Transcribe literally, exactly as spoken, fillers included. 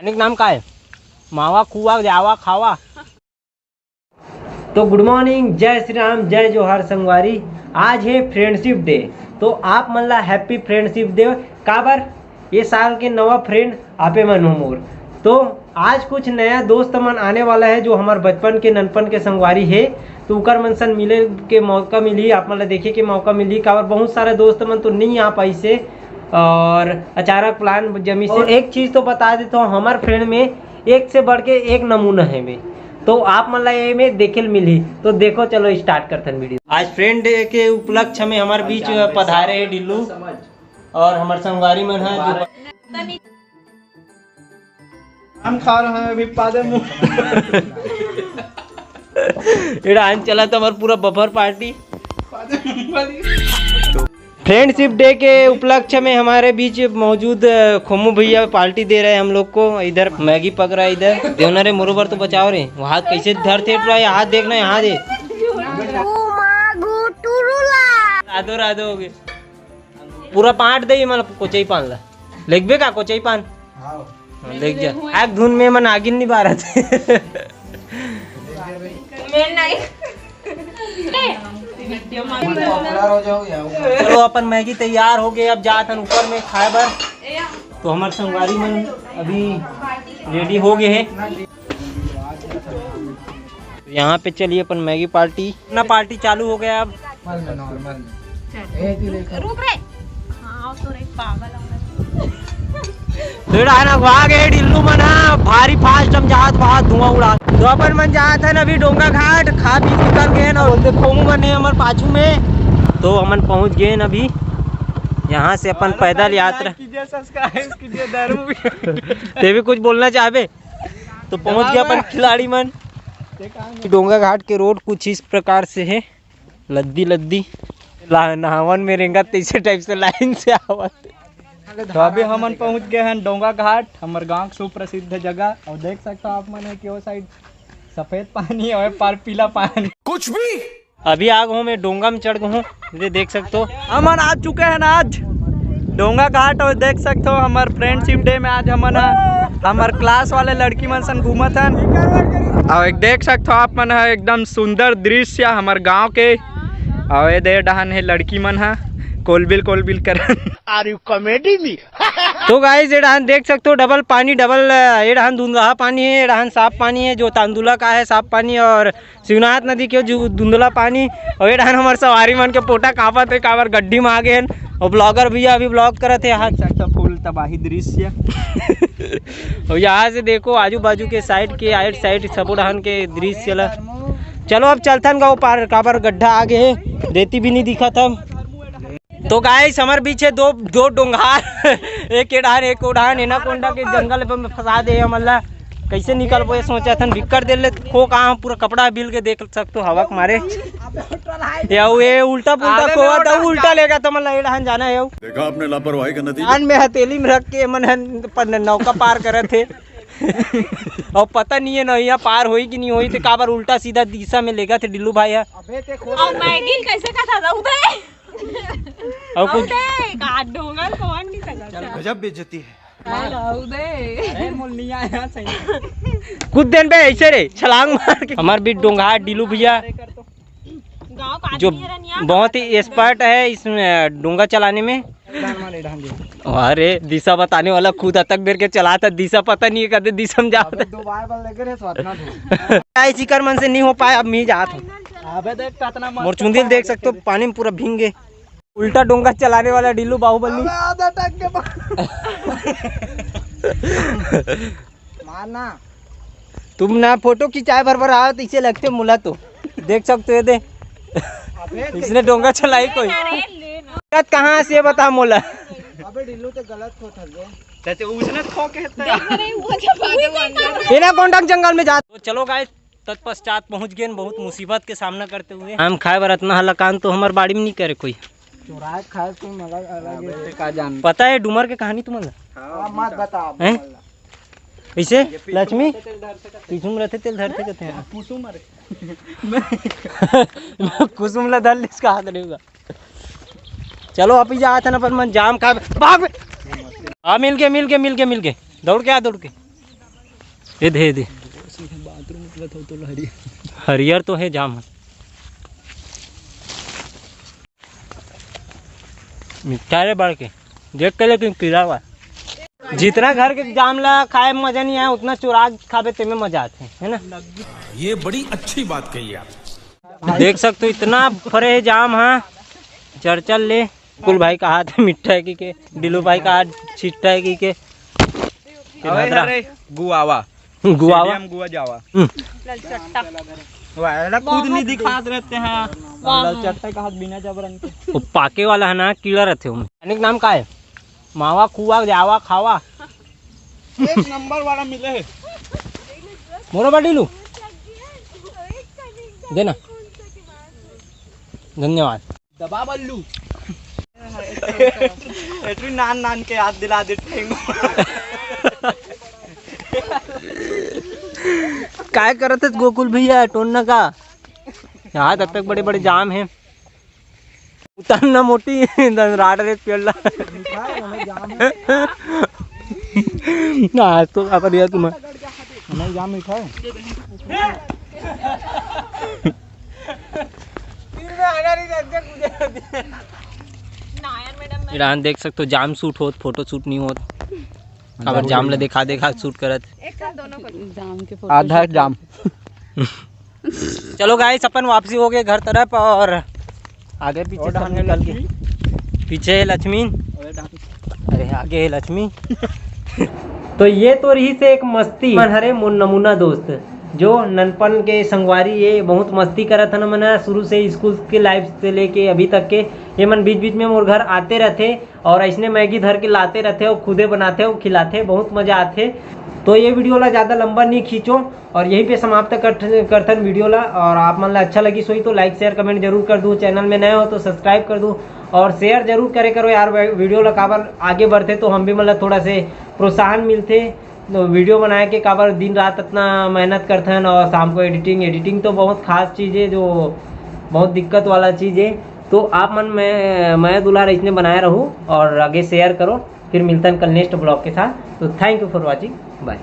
एक नाम का है, मावा खुआ जावा खावा। तो गुड मॉर्निंग, जय श्री राम, जय जोहार संगवारी। आज है फ्रेंडशिप डे, तो आप मन ला हैप्पी फ्रेंडशिप डे। काबर ये साल के नवा फ्रेंड आपे मन हो मोर। तो आज कुछ नया दोस्त मन आने वाला है, जो हमर बचपन के ननपन के संगवारी है, तो उकर मन सन मिले के मौका मिली, आप मन ला देखे के मौका मिली। काबर बहुत सारे दोस्त मन तो नहीं आ पाइसे और अचानक प्लान जमी से। और एक चीज तो बता देता हूँ, हमर फ्रेंड में एक से बढ़ के एक नमूना है बे, तो आप मन ला ये में देखे ल मिलही। तो देखो, चलो स्टार्ट करथन वीडियो। आज फ्रेंड डे के उपलक्ष्य में हमारे बीच पधारे है डिल्लू और हमार संगवारी मन है जो हम खा रहे हैं अभी पादे मुंह। एड़ा आन चला तो हमार पूरा बफर पार्टी। पादे मुंह वाली। फ्रेंडशिप डे के उपलक्ष्य में हमारे बीच मौजूद, अ, खोमू भैया पार्टी दे रहे हैं हम लोग को। इधर मैगी पक रहा है, इधर देवना रे मोरो बर तो बचाओ रे। वो हाथ कैसे धर थे पूरा, ये हाथ देखना, यहाँ दे। राधो राधो हो गए। पूरा पाट दे, मतलब कोचई पान ला। लेगबे का कोचई पान? हाँ, लेग जा। आग धुन में मन आगिन नहीं बारत। मैं नहीं। पॉपुलर हो जाओ या ऊपर। चलो, अपन मैगी तैयार हो गए, अब जात हन ऊपर में खाए बर। तो हमार संगवारी मन अभी रेडी हो गए हैं। तो यहाँ पे चलिए अपन मैगी पार्टी, अपना पार्टी चालू हो गया अब। नॉर्मल में, नॉर्मल में। ए, तू देखो। रुक रे। हाँ, तो रे पागल हो गया। तो एड़ा है ना, वहाँ गए डिल्लू मन ह, भारी फास्ट हम जात, वहाँ धुआं उड़ा। तो अपन मन जात हन अभी डोंगा घाट, खा पी निकल गए ना, बोलते खोमू मन है हमार पाछू में। तो हमन पहुँच गए अभी यहाँ से अपन पैदल यात्रा। कीजिए सब्सक्राइब कीजिए दारू। ते भी कुछ बोलना चाहबे? तो पहुँच गया अपन खिलाड़ी मन। डोंगा घाट के रोड कुछ इस प्रकार से है, लद्दी लद्दी। ला-, नहावन में रेंगत तैसे टाइप से लाइन से आवत। तो अभी हमन पहुंच गए हैं डोंगा घाट, हमर गांव के सुप्रसिद्ध जगह। और देख सकते हो आप मन कि वो साइड सफेद पानी और पार पीला पानी। कुछ भी। अभी आ गए मैं डोंगा में चढ़ गए हूँ, ये देख सकते हो। हमन आ चुके हैं आज डोंगा घाट और देख सकते हो हमर फ्रेंडशिप डे में आज हमन ह, हमर क्लास वाले लड़की मन सन घूमत हन। और एक देख सकते हो आप मन ह एकदम सुंदर दृश्य हमर गांव के। और ये दे डहान है लड़की मन ह कोलबिल कोलबिल करन। Are you comedy me? तो गाइस, ये डहान देख सकते हो डबल पानी, डबल, ये डहान धुंधला पानी है, ये डहान साफ पानी है, जो तांदुला का है साफ पानी, और शिवनाथ नदी के जो धुंधला पानी। और ये डहान हमार सवारी मन के पोटा कांपत है, काबर गड्डी में आ गए हैं। और ब्लॉगर भैया अभी ब्लॉग करत है यहाँ। देख सकते हो फुल तबाही दृश्य। और यहाँ से देखो आजू बाजू के साइड के, आइड साइड सबो डहान के दृश्य ला। चलो अब चलथन गाँव पार, काबर गड्ढा आ गए है, रेती भी नहीं दिखत हम। तो गाइस, हमर बीच है दो, दो डोंगार, एक एडान, एक ओडान, एनाकोंडा के जंगल में फंसा दे हमन ला। कैसे निकलबो ये सोचा थन, बिक्कर दे ले खो कहाँ, पूरा कपड़ा बिल के देख सकते हो हवा के मारे। या ये उल्टा पुल्टा अबे खोवा मैं था, उल्टा उल्टा लेगा तो मन ला एडान जाना है। देखा आपने लापरवाही का नतीजा। कान में हथेली में रख के मन हन अपन नौका पार करत है। और पता नहीं है नैया पार होई कि नहीं होई, तो काबर उल्टा सीधा दिशा में लेगा थे डिल्लू भाई है। अबे ते खोल। और मैगी कैसे का था उदय? और कुछ उदय का डोंगर कौन नहीं सकता? गजब बेइज्जती है। अरे मोल नहीं आया सही। कुछ दिन पे ऐसे रे छलांग मार के हमार बीच डोंगा डिल्लू भैया, गाँव का जो आदमी है रनिया। बहुत ही एक्सपर्ट है इसमें डोंगा चलाने में। अरे दिशा बताने वाला खुद अतक बेर के चला था, दिशा पता नहीं है कदे दिशा में जाता। अबे दो बार बार लगे रहे, सो अतना था। आई शिकार मन से नहीं हो पाया, अब मी जात हूँ। अबे देख कितना मस्त मोर चुंदिल देख सकते हो, पानी में पूरा भींगे। उल्टा डोंगा चलाने वाला डिल्लू बाहुबली। अबे आधा टंक के पानी। मारना। तुम ना फोटो खिंचाए भर भर आओ तो इसे लगते मुला तो। देख सकते हो ये दे। अबे इसने डोंगा चलाई कोई। अरे ले ना। कहाँ से बता मोला। अबे डिल्लू तो गलत खो थक गए। चाचे उसने खो के देख रही हूँ, वो जब आगे वो अंदर। एनाकोंडा के जंगल में जा। तो चलो गाइस, तत्पश्चात पहुंच गए बहुत मुसीबत के सामना करते हुए। हम खाए बर अतना हल्ला कान तो हमार बाड़ी में नहीं करे कोई। चुराए खाए कोई मजा अलग है। अबे का जान। पता है डूमर के कहानी तुमन ला? हाँ, मत बता। हैं? कैसे? लक्ष्मी? कुसुम रहते तेल धरते कहते हैं। कुसुम अरे। कुसुम ला धर ले इसका हाथ रहेगा। चलो आप ही जात है ना, पर मन जाम खा भाग। हाँ, मिल के, मिल के, मिल के, मिल के। दौड़ के आ, दौड़ के। ये दे, ये दे। हरियर तो है जाम ह। मिठा रे बाढ़ के, देख के लेकिन कीड़ा बा। जितना घर के जाम ला खाए में मजा नहीं आए, उतना चुरा के खाबे तेमे मजा आथे, है ना? ये बड़ी अच्छी बात कही आप। देख सकते हो इतना फरे हे जाम, हाँ, चरचर ले। कुल भाई का हाथ मिट्ठा है कि के, बिलू भाई का हाथ छिट्ठा है कि के। अबे अरे, गुआवा। गुआवा। स्टेडियम गुआ जावा। हम्म। ललचट्टा। वाह, एला खुद नहीं दिखात रहते हैं। वाह। ललचट्टा का हाथ बिना जबरन के। वो पाके वाला है ना, कीड़ा रहते हो। अनिक नाम का है? मावा, कुआ, जावा, खावा। एक नंबर वाला मिले है। मोरो बा डीलू। देना। धन्यवाद। दबा बल्लू। एटरी नान नान के याद दिला दे ठेंगो। काय करत है गोकुल भैया टोन्ना का? यहाँ तब तक बड़े बड़े जाम हैं। उतरना मोटी, दन राड रे पेड़ ला। ना, आज तो क्या कर दिया तुम्हें? नहीं, जाम मीठा है। ईरान देख सकते हो, जाम शूट होत, फोटो शूट नहीं होत। काबर जाम ला देखा देखा शूट करत। जाम के फोटो आधा शूट जाम। चलो गाइस, अपन वापसी हो गए घर तरफ और आगे पीछे और सब डहान निकल गए। लक्ष्मी। पीछे है लक्ष्मी। अरे डहान। अरे आगे है लक्ष्मी। तो ये तो रही से एक मस्ती मन हरे मोर नमूना दोस्त, जो ननपन के संगवारी ये बहुत मस्ती करत हन मन शुरू से, स्कूल के लाइफ से लेके अभी तक के। ये मन बीच बीच में मोर घर आते रहते और ऐसने मैगी धर के लाते रहते और खुदे बनाते और खिलाते, बहुत मजा आते। तो ये वीडियो ला ज़्यादा लंबा नहीं खींचो और यहीं पे समाप्त कर, करथन वीडियो ला। और आप मन ला अच्छा लगी सोई तो लाइक शेयर कमेंट जरूर कर दो, चैनल में नए हो तो सब्सक्राइब कर दो और शेयर जरूर करे करो यार वीडियो ला, काबर आगे बढ़ते तो हम भी मतलब थोड़ा से प्रोत्साहन मिलते। तो वीडियो बनाए के काबर दिन रात इतना मेहनत करथन और शाम को एडिटिंग, एडिटिंग तो बहुत खास चीज़ है, जो बहुत दिक्कत वाला चीज़ है। तो आप मन में मया दुलार इसने बनाए रहू और आगे शेयर करो। फिर मिलतन कल नेक्स्ट ब्लॉग के साथ। तो thank you for watching, bye।